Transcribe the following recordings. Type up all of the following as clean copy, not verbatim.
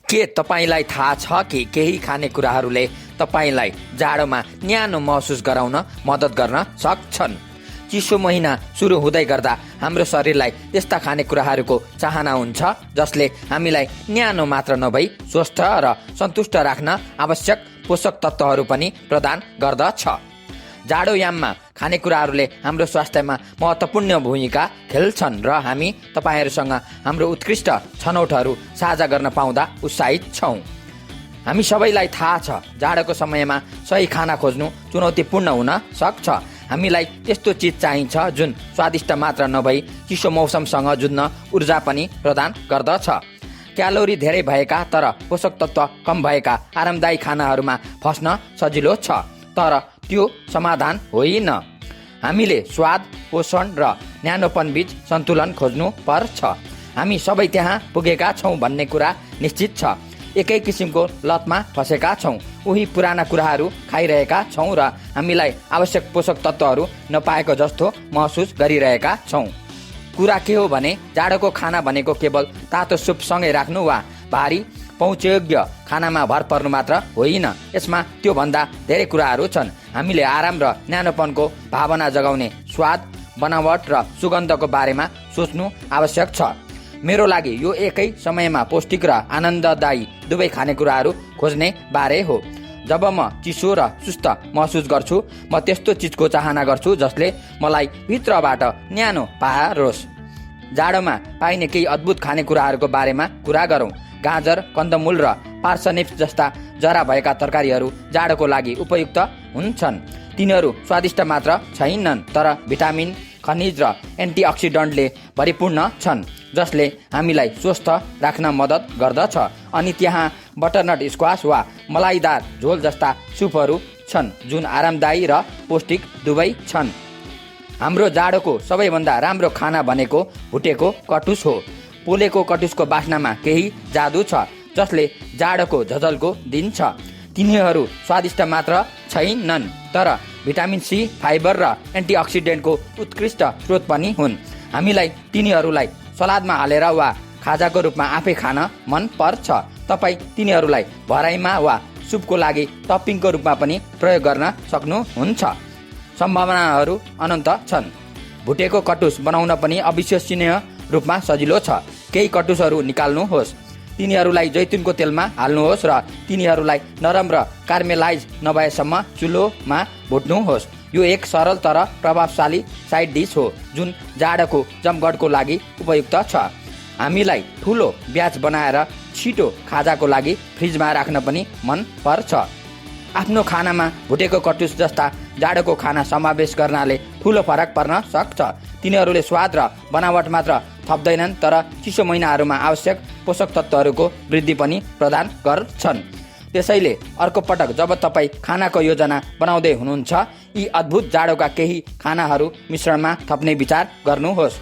के तपाईलाई थाहा छ कि केही खानेकुराहरूले तपाईलाई जाडोमा न्यानो महसुस गराउन मद्दत गर्न सक्छन्। चिसो महिना सुरु हुँदै गर्दा हाम्रो शरीरलाई यस्ता खानेकुराहरूको चाहना हुन्छ जसले हामीलाई न्यानो मात्र नभई स्वस्थ र सन्तुष्ट राख्न आवश्यक पोषक तत्त्वहरू पनि प्रदान गर्दछ। जाडोयाममा खानेकुराहरूले हाम्रो स्वास्थ्यमा महत्त्वपूर्ण भूमिका खेल्छन् र हामी तपाईहरूसँग हाम्रो उत्कृष्ट छनौटहरू साझा गर्न पाउँदा उत्साहित छौँ। हामी सबैलाई थाहा छ जाडोको समयमा सही खाना खोज्नु चुनौतीपूर्ण हुन सक्छ। हामीलाई त्यस्तो चिज चाहिन्छ जुन स्वादिष्ट मात्र नभई चिसो मौसमसँग जुझ्न ऊर्जा पनि प्रदान गर्दछ। क्यालोरी धेरै भएका तर पोषक तत्त्व कम भएका आरामदायी खानाहरूमा फस्न सजिलो छ, तर त्यो समाधान होइन। हामीले स्वाद, पोषण र न्यानोपन बीच सन्तुलन खोज्नु पर्छ। हामी सबै त्यहाँ पुगेका छौँ भन्ने कुरा निश्चित छ। एकै किसिमको लतमा फसेका छौँ, उही पुराना कुराहरू खाइरहेका छौँ र हामीलाई आवश्यक पोषक तत्त्वहरू नपाएको जस्तो महसुस गरिरहेका छौँ। कुरा के हो भने जाडोको खाना भनेको केवल तातो सुपसँगै राख्नु वा भारी पहुँचयोग्य खानामा भर पर्नु मात्र होइन। यसमा त्योभन्दा धेरै कुराहरू छन्। हामीले आराम र न्यानोपनको भावना जगाउने स्वाद, बनावट र सुगन्धको बारेमा सोच्नु आवश्यक छ। मेरो लागि यो एकै समयमा पौष्टिक र आनन्ददायी दुवै खानेकुराहरू खोज्ने बारे हो। जब म चिसो र सुस्त महसुस गर्छु, म त्यस्तो चिजको चाहना गर्छु जसले मलाई भित्रबाट न्यानो पारोस्। जाडोमा पाइने केही अद्भुत खानेकुराहरूको बारेमा कुरा गरौँ। गाजर, कन्दमूल र पार्सनिप जस्ता जरा भएका तरकारीहरू जाडोको लागि उपयुक्त हुन्छन्। तिनीहरू स्वादिष्ट मात्र छैनन्, तर भिटामिन, खनिज र एन्टिअक्सिडेन्टले भरिपूर्ण छन् जसले हामीलाई स्वस्थ राख्न मद्दत गर्दछ। अनि त्यहाँ बटरनट स्क्वास वा मलाइदार झोल जस्ता सुपहरू छन् जुन आरामदायी र पौष्टिक दुवै छन्। हाम्रो जाडोको सबैभन्दा राम्रो खाना भनेको भुटेको कटुस हो। पोलेको कटुसको बास्नामा केही जादु छ जसले जाडोको झझल्को दिन्छ। तिनीहरू स्वादिष्ट मात्र छैनन्, तर भिटामिन सी, फाइबर र एन्टिअक्सिडेन्टको उत्कृष्ट स्रोत पनि हुन्। हामीलाई तिनीहरूलाई सलादमा हालेर वा खाजाको रूपमा आफै खान मन पर्छ। तपाईँ तिनीहरूलाई भराइमा वा सुपको लागि टपिङको रूपमा पनि प्रयोग गर्न सक्नुहुन्छ। सम्भावनाहरू अनन्त छन्। भुटेको कटुस बनाउन पनि अविश्वसनीय रूपमा सजिलो छ। केही कटुसहरू निकाल्नुहोस्, तिनीहरूलाई जैतुनको तेलमा हाल्नुहोस् र तिनीहरूलाई नरम र कार्मेलाइज नभएसम्म चुलोमा भुट्नुहोस्। यो एक सरल तर प्रभावशाली साइड डिस हो जुन जाडोको जमघटको लागि उपयुक्त छ। हामीलाई ठुलो ब्याच बनाएर छिटो खाजाको लागि फ्रिजमा राख्न पनि मन पर्छ। आफ्नो खानामा भुटेको कटुस जस्ता जाडोको खाना समावेश गर्नाले ठुलो फरक पर्न सक्छ। तिनीहरूले स्वाद र बनावट मात्र थप्दैनन्, तर चिसो महिनाहरूमा आवश्यक पोषक तत्त्वहरूको वृद्धि पनि प्रदान गर्छन्। त्यसैले अर्को पटक जब तपाईँ खानाको योजना बनाउँदै हुनुहुन्छ, यी अद्भुत जाडोका केही खानाहरू मिश्रणमा थप्ने विचार गर्नुहोस्।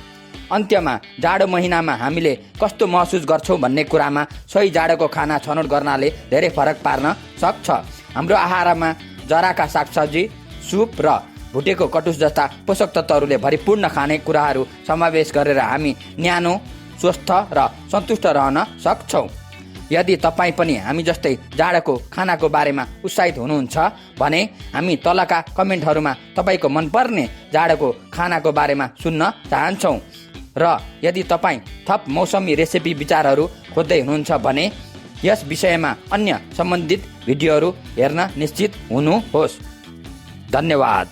अन्त्यमा जाडो महिनामा हामीले कस्तो महसुस गर्छौँ भन्ने कुरामा सही जाडोको खाना छनौट गर्नाले धेरै फरक पार्न सक्छ। हाम्रो आहारमा जराका सागसब्जी, सुप र भुटेको कटुस जस्ता पोषक तत्त्वहरूले भरिपूर्ण खानेकुराहरू समावेश गरेर हामी न्यानो, स्वस्थ र सन्तुष्ट रहन सक्छौँ। यदि तपाईँ पनि हामी जस्तै जाडोको खानाको बारेमा उत्साहित हुनुहुन्छ भने हामी तलका कमेन्टहरूमा तपाईँको मनपर्ने जाडोको खानाको बारेमा सुन्न चाहन्छौँ। र यदि तपाईँ थप मौसमी रेसिपी विचारहरू खोज्दै हुनुहुन्छ भने यस विषयमा अन्य सम्बन्धित भिडियोहरू हेर्न निश्चित हुनुहोस्। धन्यवाद।